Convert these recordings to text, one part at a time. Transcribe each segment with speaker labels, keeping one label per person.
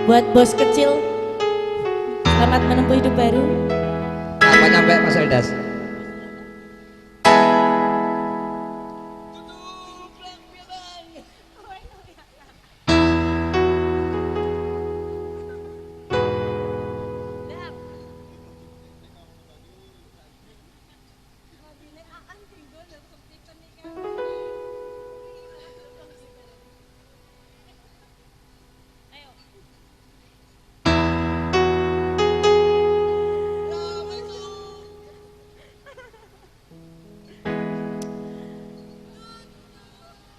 Speaker 1: Buat bos kecil, selamat menempuh hidup baru.
Speaker 2: Apa nyampe Mas Eldas?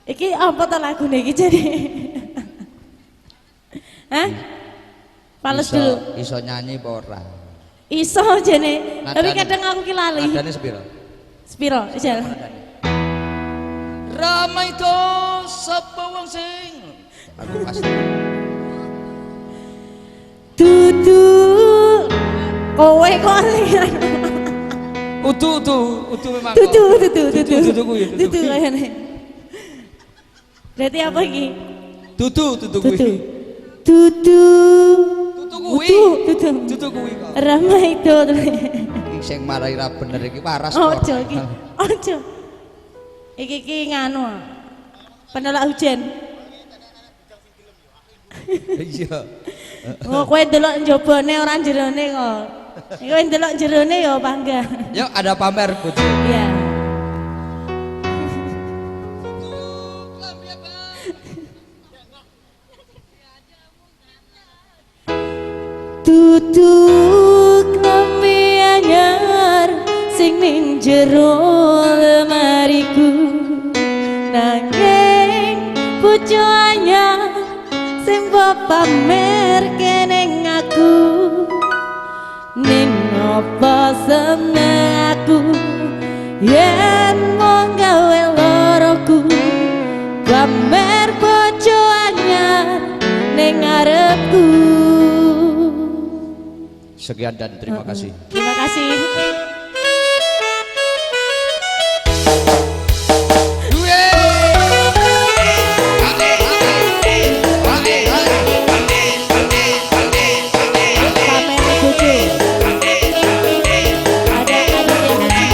Speaker 1: Iki apa ta lagune iki jadi? Hah? Fales dulu.
Speaker 2: Iso nyanyi apa ora?
Speaker 1: Iso jane. Tapi kadang aku ki lali.
Speaker 2: Nadane sepiro?
Speaker 1: Sepiro? Iso.
Speaker 2: Ramai to sapa wong sing aku pasti.
Speaker 1: Dudu kowe kok
Speaker 2: udu udu udu memang.
Speaker 1: Dudu dudu dudu.
Speaker 2: Dudu kuwi.
Speaker 1: Dudu kayane. Berarti apa iki?
Speaker 2: Dudu, dudu kuwi.
Speaker 1: Dudu.
Speaker 2: Dudu kuwi.
Speaker 1: Dudu.
Speaker 2: Dudu kuwi kok.
Speaker 1: Ramai itu.
Speaker 2: Iki sing marai ra bener iki waras kok.
Speaker 1: Ojo iki. Ojo. Iki iki nganu. Penolak hujan.
Speaker 2: Iya.
Speaker 1: Oh, kowe ndelok njobone ora jerone kok. Kowe ndelok jerone ya bangga.
Speaker 2: Yuk ada pamer bojo.
Speaker 1: Iya. Duduk lambe anyar sing ning jero lemariku, nanging bojo anyar sing mbok pamerke ning aku. Ning opo seneng aku yen mung gawe loroku, pamer bojo anyar ning ngarepku.
Speaker 2: Sekian dan terima kasih.
Speaker 1: Terima kasih. Pamer bojo. Ada yang ngasih.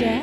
Speaker 1: Yuda.